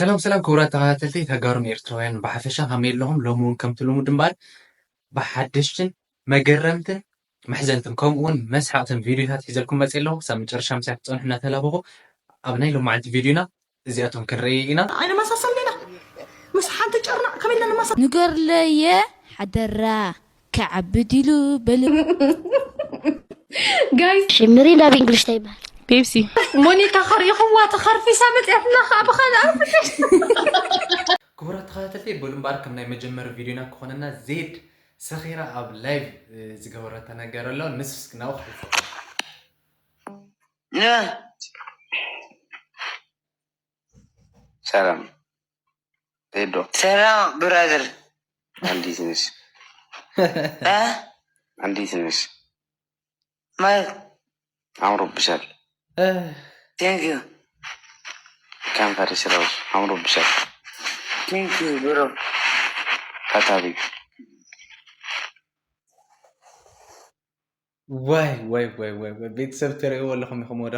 ሰላም ሰላም ክቡራት ተኸታተልቲ ተጋሩን ኤርትራውያን ብሓፈሻ ከመይ ኣለኹም? ሎሚ እውን ከምቲ ልሙድ እምበኣር ብሓደሽትን መገረምትን መሕዘንትን ከምኡ እውን መስሓቕትን ቪድዮታት ሒዘልኩም መፅእ ኣለኹ። ክሳብ መጨረሻ ምሳይ ክትፀንሑ እናተላበኹ ኣብ ናይ ሎማዓንቲ ቪድዮና እዚኣቶም ክንርኢ ኢና። ኣይንመሳሰል ዲና? ምስ ሓንቲ ጨርና ከመይ ኢልና ንመሳሰል? ንገርለየ ሓደራ ክዓቢ ዲሉ በል። ጋይስ ሽምሪ ናብ እንግሊሽ እንታይ ይበሃል? ፔፕሲ ሞኒካ ከሪኹዋ ተኸርፊሳ መፅያትና ከዓ ብኻልእ ኣርፍሽ ክቡራት ተኸታተልቲ በሉ እምበኣር ከም ናይ መጀመሪ ቪድዮና ክኾነና ዜድ ሰኺራ ኣብ ላይቭ ዝገበረቶ ነገር ኣሎ። ንሱ እስኪ ናብኡ ክሕልፈኩም። ሰላም ቴዶ። ሰላም ብራዘር። እንዴት ነሽ? እ? እንዴት ነሽ? ማለት አምሮብሻል። thank you። ከንፈርሽ ራሱ አምሮብሻል። thank you bro። ፈታ በይ። ዋይ ዋይ ዋይ ዋይ ዋይ፣ ቤተሰብ ትርእይዎ ኣለኹም ኢኹም ወዶ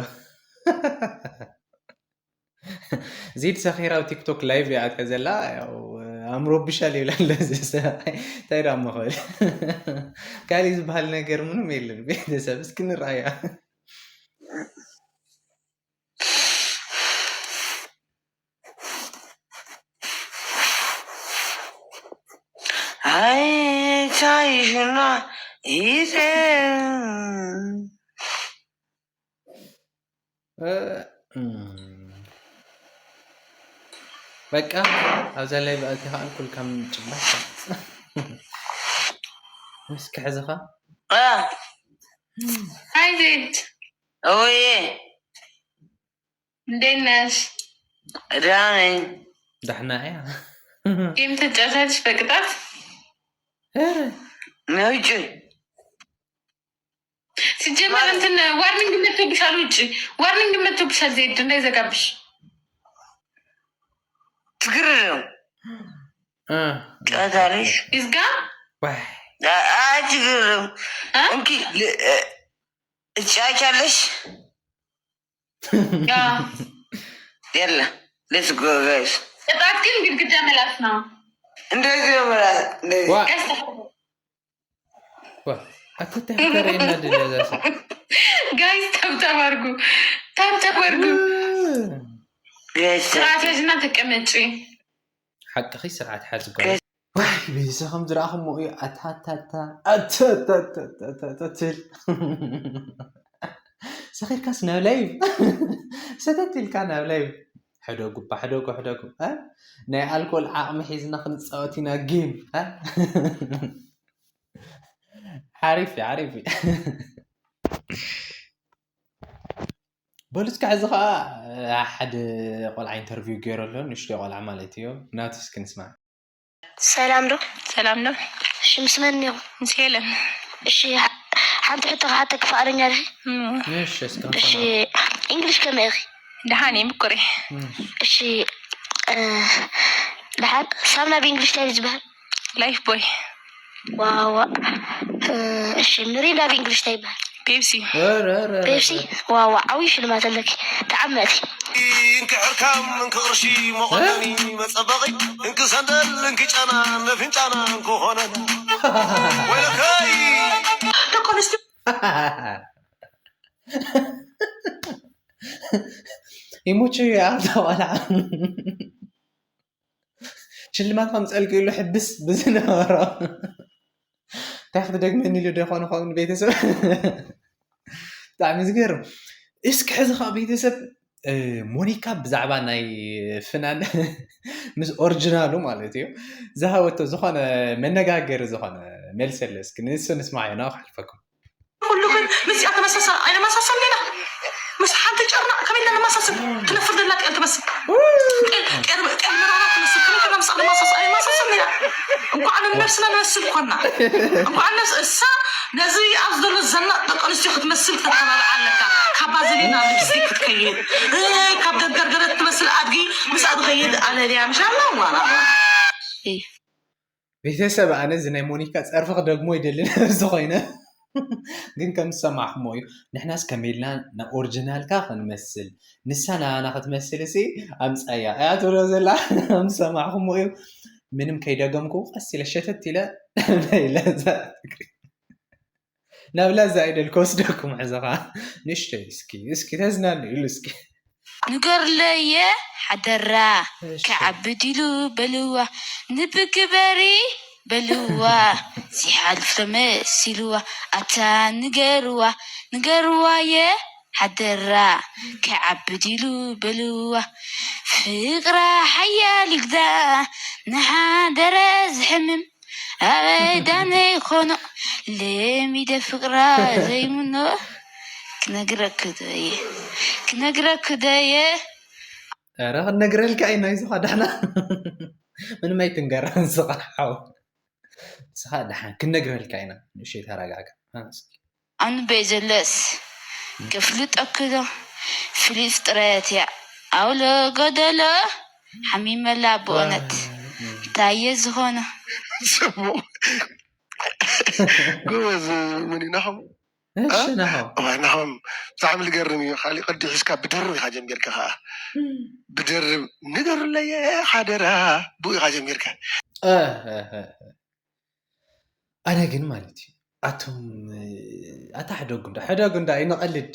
ዜድ ሰኺራ ኣብ ቲክቶክ ላይቭ እያ ኣትያ ዘላ። ያው ኣምሮብሻል ይብላ ኣሎ እዚ ሰብኣይ። እንታይ ደኣ እሞ ክብል? ካሊእ ዝበሃል ነገር ምንም የለን። ቤተሰብ እስኪ ንርኣያ። ኣይታይሽና ይዘን በቃ ኣብዛ ላይቭ ኣቲኻ ኣልኮል ካብ ምጭባጥ ምስ ክሕዝኻ። Hi ዜድ። ኦየ እንዴት ነሽ? ደህና ነኝ። ዳሕና እያ። ጌም ትጫወቻለሽ በቅጣት? ነውጭ ሲጀመር እንትን ዋርኒንግ መጥቶብሻል። ውጭ ዋርኒንግ መጥቶብሻል። ዜድ እንዳይዘጋብሽ። ትግርርም እ፣ ጨታለሽ ይዝጋ። ዋይ። ትግርርም እ? እንኪ እጫቻለሽ ያ የለ let's go guys። ቅጣት ግን ግድግዳ መላስ ነው። እንደዚህ ነው መላ እንደዚህ ዋ ጋይስ ዋ፣ ኣቶ ተፈሪ እና ድል ያዛሰ ጋይስ ታብታብ አድርጉ፣ ታብታብ አድርጉ። guys ስርዓት ያዝና ተቀመጪ። ሓቅኺ ስርዓት ሓዚ ጓል። ዋይ፣ ቤተሰብ ከም ዝረኣኹሞ እዩ። ኣታታታ ኣታታታታታትል ሰኺርካስ ናብ ላይቭ ሰተት ኢልካ ናብ ላይቭ ሕደጉ ባሕደጉ ሕደጉ እ? ናይ ኣልኮል ዓቕሚ ሒዝና ክንፃወት ኢና ጌም እ? ሓሪፍ እዩ፣ ሓሪፍ እዩ። በሉ እስከ ሕዚ ከዓ ሓደ ቆልዓ ኢንተርቪው ገይሩ ኣሎ፣ ንእሽተይ ቆልዓ ማለት እዩ። ናቱ እስኪ ንስማዕ። ሰላም ዶ? ሰላም ዶ? እሺ ምስ መን እኒኹ? ምስ ሄለን። እሺ ሓ- ሓንቲ ሕቶ ክሓተኪ ፍቓደኛ ዲኺ? እም፣ እሺ፣ እስከ እሺ ንሰማዕ። እንግሊሽ ከመይ ኢኺ? ደሓን እየ ምቁር እየ። እሺ። እሺ እ፣ ደሓን ሳሙና ብእንግሊሽ እንታይ እዩ ዝበሃል? ላይፍ ቦይ። ዋዋ እ፣ እሺ ሚሪንዳ ብእንግሊሽ እንታይ ይበሃል? ፔፕሲ። ኧረ፣ ኧረ፣ ኧረ። ፔፕሲ ዋዋ ዓብዪ ሽልማት ኣለኪ ተዓመቲ። እንኪ ሕርካም እንኪ ቅርሺ መቆነኒ መጸበቒ እንኪ ሰንደል እንኪ ጨና ነፊንጫና እንኪ ኾነን ወይለከይ ደቂ ኣንስትዮ ይሙች የኣንተ ቆልዓ ሽልማት ከምፀልኪ ኢሉ ሕብስ ብዝነበሮ እንታይ ክትደግመኒ ኢሉ ዶ ይኾን ይኸውን ቤተሰብ? ብጣዕሚ ዝገርም። እስኪ ሕዚ ከዓ ቤተሰብ እ፣ ሞኒካ ብዛዕባ ናይ ፍናን ምስ ኦሪጂናሉ ማለት እዩ ዝሃበቶ ዝኾነ መነጋገሪ ዝኾነ መልሲ ኣሎ። እስኪ ንሱ ንስማዕ ኢና ክሕልፈኩም። ኩሉ ግን ምስዚኣ ተመሳሰል ኣይነመሳሰል ዲና? ምስ ሓንቲ ጨርና ከመይ ኢልና ነመሳሰል? ትነፍር ዘላ ጤል ትመስል። ጤል- ጤል- ጤል መራራ ትመስል። ከመይ ኢልና ምስኣ ነመሳሰል? ኣይነመሳሰል ዲና? እንኳዕ ንነብስና ንመስል ኮና። እንኳዕ ነብስ እሳ ነዚ ኣብዚ ዘሎ ዘናጥ ደቂ ኣንስትዮ ክትመስል ተተባብዓ ኣለካ። ካብ ባዘሊና ሊፕስቲክ ክትከይድ እ፣ ካብ ደንገርገረት ትመስል ኣድጊ ምስኣ ትኸይድ ኣለልያ ምሻላ ዋላ ቤተሰብ ኣነ እዚ ናይ ሞኒካ ፀርፊ ክደግሞ ይደሊ ነብዚ ኮይነ ግን ከም ዝሰማዕኹሞ እዩ። ንሕናስ ከመይ ኢልና ናብ ኦሪጂናልካ ክንመስል፣ ንሳ ናባና ክትመስል እሲ ኣምጻያ እያ ትብሎ ዘላ። ከም ዝሰማዕኹሞ እዩ። ምንም ከይደገምኩ ቀስ ኢለ ሸተት ኢለ ናይ ለዛ ናብ ላዛ ኣይደል ክወስደኩም ሕዚ ኸዓ ንእሽተይ እስኪ እስኪ ተዝናንዩሉ እስኪ። ንገርለየ ሓደራ እሺ። ክዓቢ ዲሉ በልዋ ንብግበሪ በልዋ ሲሓልፍ መሲልዋ ኣታ ንገርዋ ንገርዋየ ሓደራ ክዓቢ ዲሉ በልዋ ፍቅራ ሓያል ይግዳ ንሓደረ ዝሕምም ኣበይ ዳነ ይኾኖ ለሚደ ፍቅራ ዘይምኖ ክነግረክ ደየ ክነግረክ ደየ ኧረ ክንነግረልካ ኢና ይዝኻ ዳሕና ምንም ኣይትንገር ንስኻ ሓው ንስኻ ዳሓን ክንነግረልካ ኢና ንእሽተይ ተረጋጋ እስኪ ኣንበይ ዘለስ ከፍልጠክዶ ፍልይ ፍጥረት እያ ኣውሎ ጎደሎ ሓሚመላ ብእውነት እንታይ እየ ዝኾኖ ጽቡቕ ጎበዝ መን እዩ ናሆም እሺ ናሆ እዋይ ናሆም ብጣዕሚ ዝገርም እዩ ካሊእ ቅዲ ሒዝካ ብድርብ ኢኻ ጀሚርካ ከዓ ብድርብ ንገሩለየ ሓደራ ብኡ ኢኻ ጀሚርካ እ፣ እ፣ እ፣ እ። ኣነ ግን ማለት እዩ ኣቶም እ፣ ኣታ ሕደጉ እንዳ ሕደጉ እንዳ ኣይንቐልድ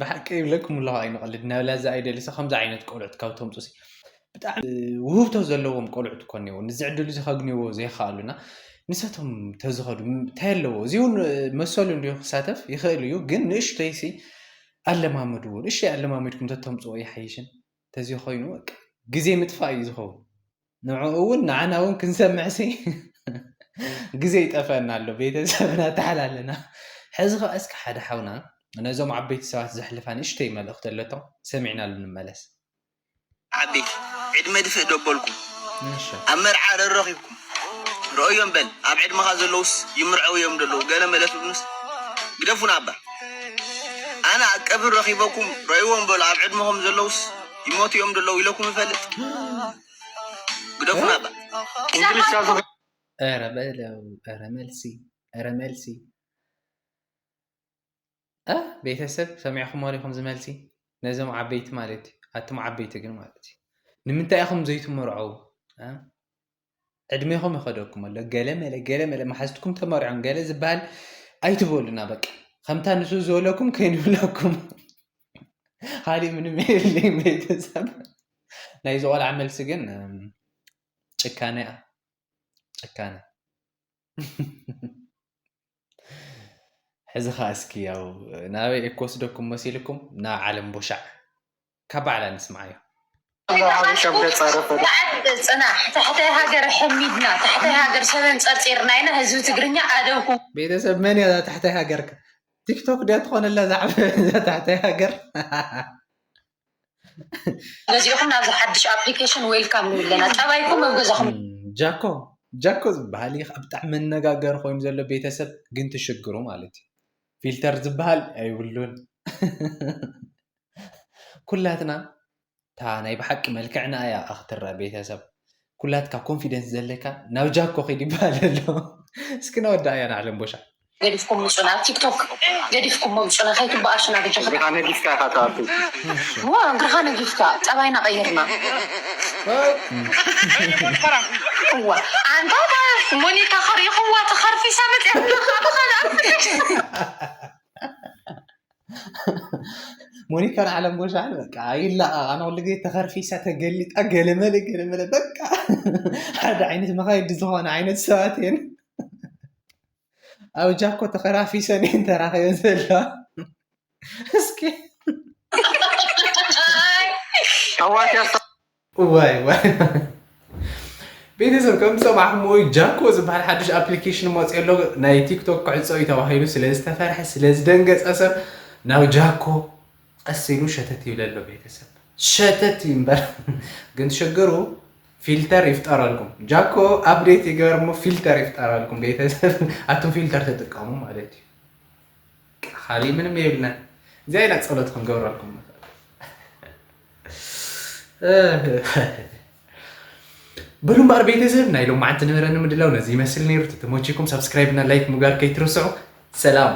ብሓቂ ይብለኩም ኣለኹ ኣይንቐልድ ናብ ላዛ ኣይደልሰ ከምዚ ዓይነት ቆልዑት ካብ ተምፁሲ ብጣዕሚ ውህብቶ ዘለዎም ቆልዑት እኮ እኒዎ ንዚ ዕድል እዚ ከግንይዎ ዘይከኣሉና ንሳቶም ተዝኸዱ እንታይ ኣለዎ እዚ እውን መሰሉ እንዲሁ ክሳተፍ ይኽእል እዩ ግን ንእሽተይሲ ኣለማምድዎ ንእሽተይ ኣለማሚድኩም ተተምፅዎ ይሓይሽን ተዘይኮይኑ በቃ ግዜ ምጥፋእ እዩ ዝኸውን ንዕኡ እውን ንዓና እውን ክንሰምዕሲ ግዜ ይጠፈአና ኣሎ ቤተሰብና ተሓላለና ሕዚ ከዓ እስኪ ሓደ ሓውና ነዞም ዓበይቲ ሰባት ዘሕልፋ ንእሽተይ መልእኽቲ ኣለቶ ሰሚዕናሉ ንመለስ ዓበይቲ ዕድመ ድፍእ ደበልኩም እሺ ኣብ መርዓ ረረኺብኩም ረእዮም በል ኣብ ዕድመኻ ዘለውስ ይምርዐው እዮም ደለዉ ገለ መለ ትብሉስ ግደፉና እባ ኣነ ኣብ ቀብር ረኺበኩም ረእይዎም በሉ ኣብ ዕድመኹም ዘለውስ ይሞቱ እዮም ደለዉ ኢለኩም እፈልጥ ግደፉና እባ ኧረ በለው ኧረ መልሲ ኧረ መልሲ እ ቤተሰብ ሰሚዕኹሞ ዲኹም ዝመልሲ ነዞም ዓበይቲ ማለት እዩ ኣቱም ዓበይቲ ግን ማለት እዩ ንምንታይ ኢኹም ዘይትመርዐው እ? ዕድሜኹም ይኸደኩም ኣሎ ገለ መለ ገለ መለ መሓዝትኩም ተመርዖም ገለ ዝበሃል ኣይትበሉና በቃ ከምታ ንሱ ዝበለኩም ከይንብለኩም ካሊእ ምንም የለይ ቤተሰብ ናይዚ ቆልዓ መልሲ ግን እም፣ ጭካነ እያ ጭካነ ሕዚ ኸዓ እስኪ ያው ናበይ እኮ ወስደኩም መሲልኩም ናብ ዓለም ቦሻዕ ካብ ባዕላ ንስምዓዮ ጽናሕ ታሕታይ ሃገር ሕሚድና ታሕታይ ሃገር ሰበን ጸርጺርና ኢና ህዝቢ ትግርኛ ኣደብኩም ቤተሰብ መን እያ እዛ ታሕታይ ሃገር ቲክቶክ ድያ ትኾነላ ዛዕባ እዛ ታሕታይ ሃገር ገዚእኹም ናብዚ ሓድሽ ኣፕሊኬሽን ዌልካም ንብል ኣለና ጠባይኩም ኣብ ገዛኹም ጃኮ ጃኮ ዝበሃል እዩ ከዓ ብጣዕሚ መነጋገሪ ኮይኑ ዘሎ ቤተሰብ ግን ትሽግሩ ማለት እዩ ፊልተር ዝበሃል ኣይብሉን ኩላትና እታ ናይ ብሓቂ መልክዕና እያ ክትረአ ቤተሰብ ኩላትካ ኮንፊደንስ ዘለካ ናብ ጃኮ ኸይድ ይበሃል ኣሎ እስኪ ነወዳ እያ ንዓለም ቦሻ ገዲፍኩም ምፁና ኣብ ቲክቶክ ገዲፍኩም ምፁና ከይትበኣሱና ብጃኹም ብኻ ነጊፍካ ኢኻ ትኣቱ ዋ እግርኻ ነጊፍካ ጠባይና ቀይርና እዋ ኣንታ ሞኒካ ከሪእኽዋ ተኸርፊሳ መፅያ ብኻልኣ ሞኒካ ንዓለም ጎሻዕን በቃ ይላቐቕ ኣነ ኩሉ ግዜ ተኸርፊሳ ተገሊጣ ገለመለ ገለመለ በቃ ሓደ ዓይነት መኻይዲ ዝኾነ ዓይነት ሰባት እየን ኣብ ጃኮ ተኸራፊሰን እየን ተራኺበን ዘለዋ እስኪ ኣዋትያ ዋይ ዋይ ቤተሰብ ከም ዝሰማዕኩምዎ ጃኮ ዝበሃል ሓድሽ ኣፕሊኬሽን መፅኡ ኣሎ ናይ ቲክቶክ ክዕፆ እዩ ተባሂሉ ስለ ዝተፈርሐ ስለ ዝደንገፀ ሰብ ናብ ጃኮ ቀስ ኢሉ ሸተት ይብለ ኣሎ ቤተሰብ ሸተት እዩ እምበር ግን ሽግሩ ፊልተር ይፍጠረልኩም ጃኮ ኣፕዴት ይገበር እሞ ፊልተር ይፍጠረልኩም ቤተሰብ ኣቱም ፊልተር ተጥቀሙ ማለት እዩ ካሊእ ምንም የብልናን እዚኣ ኢና ፀሎት ክንገብረልኩም ንኽእል በሉ እምበኣር ቤተሰብ ናይ ሎማዓንቲ ነበረኒ ምድላው ነዚ ይመስል ነይሩ ተተመችኩም ሳብስክራይብ እና ላይክ ምግባር ከይትርስዑ ሰላም።